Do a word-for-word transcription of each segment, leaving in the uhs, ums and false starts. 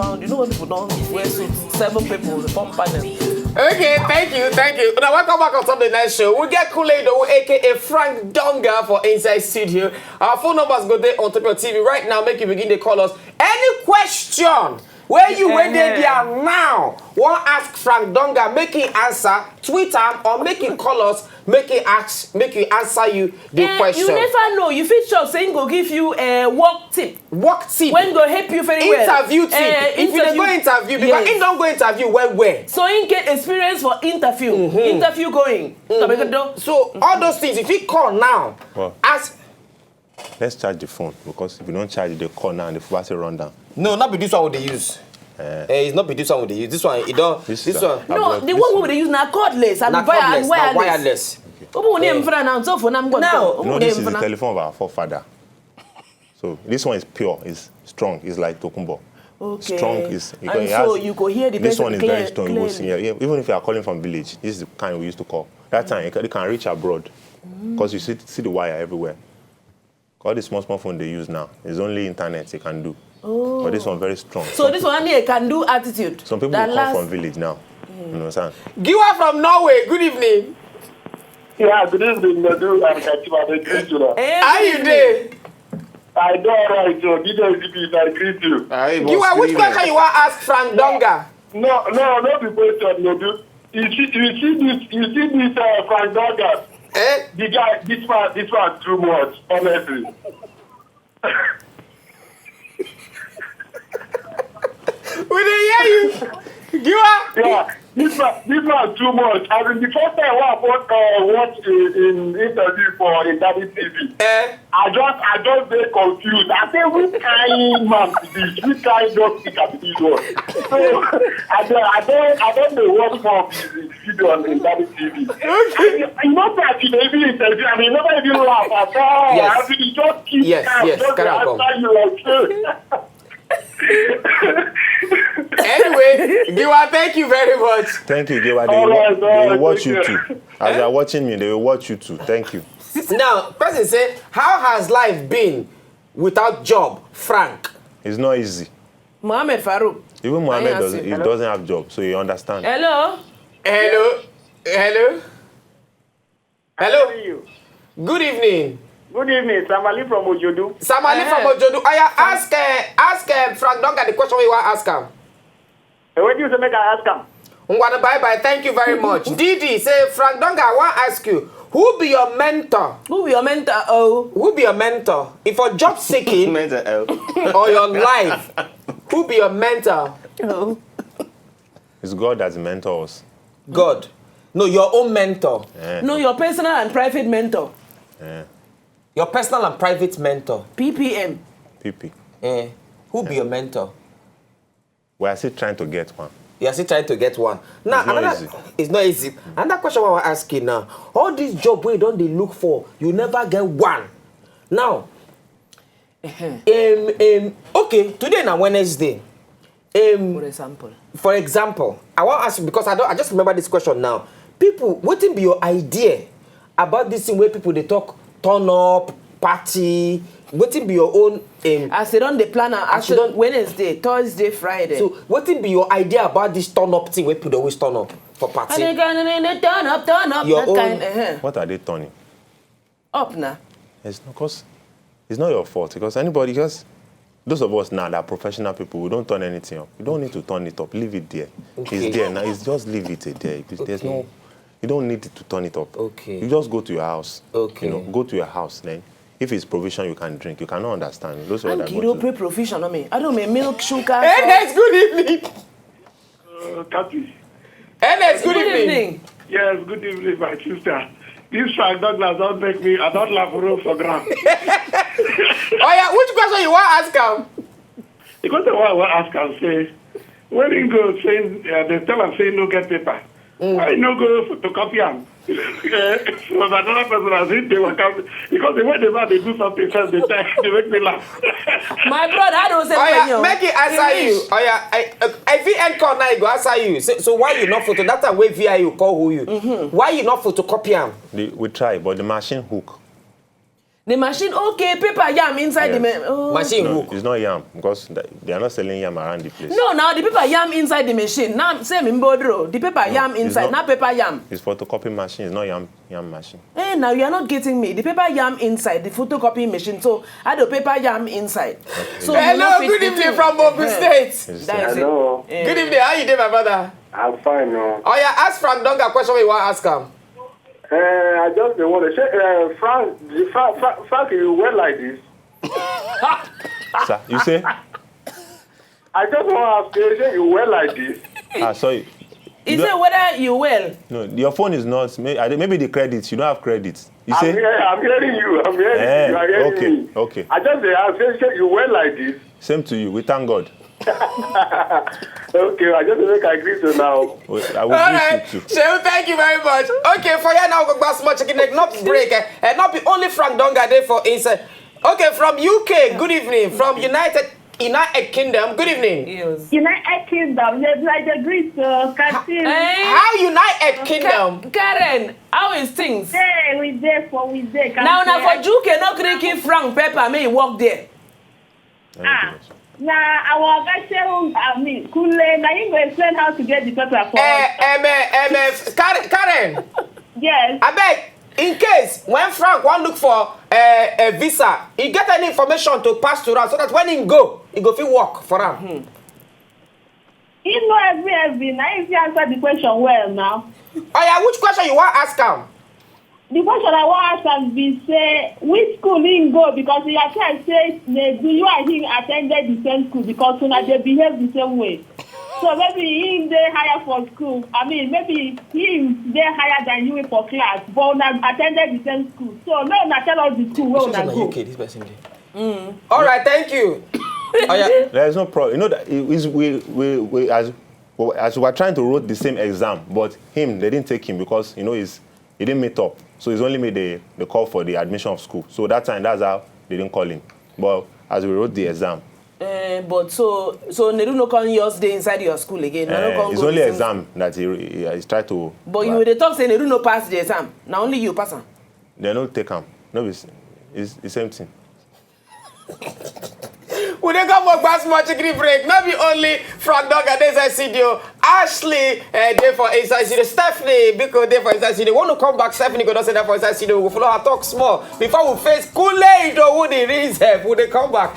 Found, you know when people don't wear suits, seven people, the form panel. Okay, thank you, thank you. Now, welcome back on Sunday Night Show. We get Kool-Aid, aka Frank Donga, for inside studio. Our phone numbers go there on top of your T V right now. Make you begin to call us. Any question where you went there, there now, want ask Frank Donga, make him answer. Tweet him or make him call us, make him ask, make him answer you the Eh, question. You never know. You fit sure say him go give you a work tip. Work tip. When go help you very well. Interview tip. Eh, If you dey go interview, because Yes. He don go interview well well. So him get experience for interview. Interview going. Tabekedo. So all those things, if you call now, Wow. ask. Let's charge the phone, because if you don't charge the call now, the phone will run down. No, not be this one we dey use. Eh, it's not be this one we dey use. This one, it don't. This, This is one. a- No, Abroad, the this one one. we dey use na cordless and Na wire cordless, and na wireless. wireless. Open name for now. So for now, I'm gonna Now, go. You know, Open this name is for the now. Telephone of our forefather. So this one is pure, it's strong, it's like Tokumbo. Okay. Strong is. And so you go hear the This person one is clear, very strong. You go clearly. See, yeah, even if you are calling from village, this is the kind we used to call. That time you can, you can reach abroad, because you see, see the wire everywhere. All the small small phone they use now is only internet you can do. But this one very strong. So this one, I mean, a can do attitude. Some people That come last- from village now. You understand? Giwa from Norway. Good evening. Yeah, good evening, Nadu and Katiba. I greet you. Eh, How you dey? I do all right, so D J D P, I greet you. Giwa, which question you want ask Frank Donga? No, no, no be question, Nadu. You see, you see this, you see this uh, Frank Douglas. Eh? The guy, this man, this man too much, honestly. We dey hear you. Giwa. Yeah, this man, this man too much. I mean, the first time I watch, uh, watch in, in interview for Internet T V, Eh? I just, I just dey confused. I say, which kind man be this? Which kind of speaker be this one? So I don't, I don't, I don't know what more be this video on Internet T V. You know that you may be interview. I mean, nobody even laugh at all. Yes. I mean, you just keep Yes, calm, yes, just carry on, answer you like this. Anyway, Giwa, thank you very much. Thank you, Giwa. They, All wa- right, all they right, watch thank you you. too. As they are watching me, they will watch you too. Thank you. Now, person say, how has life been without job, Frank? It's not easy. Mohammed Farouk. Even Mohammed Yes, doesn't, he hello. Doesn't have job, so he understand. Hello. Hello? Hello? Hello? You. Good evening. Good evening, Samali from Ojodu. Samali from Eh. Ojodu. I ask, uh, ask uh, Frank Donga the question you want ask him. Eh, what do you say make I ask him? Ngwana, bye bye. Thank you very much. D D say, Frank Donga, I want ask you, who be your mentor? Who be your mentor? Oh. Who be your mentor? If for job seeking Mental health. Or your life, who be your mentor? Oh. It's God that mentors us. God. No, your own mentor. Eh, No, your personal and private mentor. eh. Your personal and private mentor. P P M. P P. Eh, who be your mentor? We are still trying to get one. You are still trying to get one. Now, It's not another, easy. It's not easy. Another question I want to ask you now. All this job where you don't they look for, you never get one. Now, um, um, okay, today na Wednesday. Um, For example. For example, I want to ask you because I don't. I just remember this question now. People, wetin be your idea about this thing where people they talk turn up party? Wetin be your own? Um, As they don't they plan am, As as you they don't- Wednesday, Thursday, Friday. so wetin be your idea about this turn up thing where people dey always turn up for And party? they gonna they turn up, turn up, Your that own- kind. Uh-huh. What are they turning? Up now. It's not, cause it's not your fault. Because anybody, because those of us now that are professional people, we don't turn anything up. You don't need to turn it up. Leave it there. Okay. It's there now. It's just leave it there. It's- There's Okay. no. You don't need to turn it up. Okay. You just go to your house. Okay. You know, go to your house then. If it's provision you can drink, you cannot understand. Those are And that you go don't to. Pay provision on me. I don't may milk sugar. Hey, Ness, good evening. Uh, Kathy. Hey, Ness, good Good evening. Evening. Yes, good evening, my sister. This Frank Douglas don't make me. I don't laugh roll for ground. Oh yeah, which question you want ask him? Because the one I want ask am say, when he go saying, uh, they tell am say no get paper. Why no go photocopy am? Eh, so another person has hit the work out. Because the way the man they do something first, they tell they make me laugh. My brother, I don't say Oh yeah, you. make it answer you. English. Oh yeah, I, I, if he end call now, he go answer you. So, so why you not photo? That time where V I U call who you? Why you not photocopy him? The, we try, but the machine hook. The machine, okay, paper yam inside the Yes. ma- oh. Machine No, hook. It's not yam because th- they are not selling yam around the place. No, now the paper yam inside the machine. Now same in Bodro. The paper yam it's inside. not- Now paper yam. It's photocopy machine. It's not yam yam machine. Eh, now you are not getting me. The paper yam inside the photocopy machine. So I do paper yam inside. So you Hello, no fit good the evening two. from Ogun Eh, State. It's That's the- it. Hello. Eh. Good evening, how you doing, my brother? I'm fine now. Oh yeah, ask Frank Donga question you want to ask him. Uh, I just dey wonder. Shey, uh, Frank, the Frank, Frank, Frank, you well like this? Sir, you say? I just want to ask you, shey you well like this? Ah, sorry. He You said don't- whether you well. No, your phone is not. May- I don't- Maybe the credit. You don't have credit. You I'm, say? here, I'm hearing you. I'm hearing Eh, you. You are hearing okay, me. okay. I just dey ask, shey, shey you well like this? Same to you. We thank God. Okay, I just make I greet you now. We- I will All greet right, you too. Shehu, thank you very much. Okay, for here now, we go back small chicken neck, not break. Eh, eh, not be only Frank Donga dey for inside. Okay, from U K, good evening. From United United Kingdom, good evening. Yes. United Kingdom, yes, like the Greeks, uh, Kasim. Eh? How United Kingdom? Ka- Karen, how is things? Hey, we there for we there. Now, now for U K, no gree give Frank paper, may he work there. Ah, now our Gasheru, I mean, Kule, now you go explain how to get the paper for Eh, us. eh, eh, eh, eh, Karen, Karen, Yes. I beg, in case when Frank wan look for eh, a visa, he get any information to pass to am so that when he go, he go fit work for am. You know every every. Now if you answer the question well now. Oh yeah, which question you wan ask am? The question I wan ask am be say which school he go because he appear say na you and him attended the same school because una dey behave the same way. So maybe him dey higher for school. I mean, maybe him dey higher than you for class, but una attended the same school. So make una tell us the school where una go. This person dey. All right, thank you. Oh yeah. There is no problem. You know that it is we we, we as well, as we were trying to wrote the same exam, but him they didn't take him because you know he's he didn't meet up. So he's only made the, the call for the admission of school. So that time that's how they didn't call him. But as we wrote the exam, Eh, but so so Nedu no come yours dey inside your school again. Na no eh, come it's go only the same exam that he, he, he tried to. But you dey talk say Nedu no pass the exam. Na only you pass am. They don't take him. No, it's, it's the same thing. We dey come back small chicken break. Not be only Frank Donga dey inside studio. Ashley eh, dey for inside studio. Stephanie Biko dey for inside studio. When we come back, Stephanie go don say that for inside studio. We go follow her talk small before we face Kule Idowu the reason. We dey come back.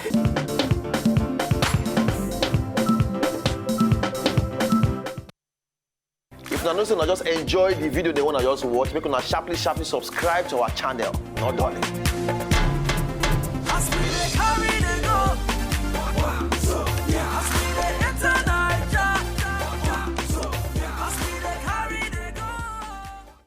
If una know say una just enjoy the video, the one I just watch, make una sharply sharply subscribe to our channel. No darling.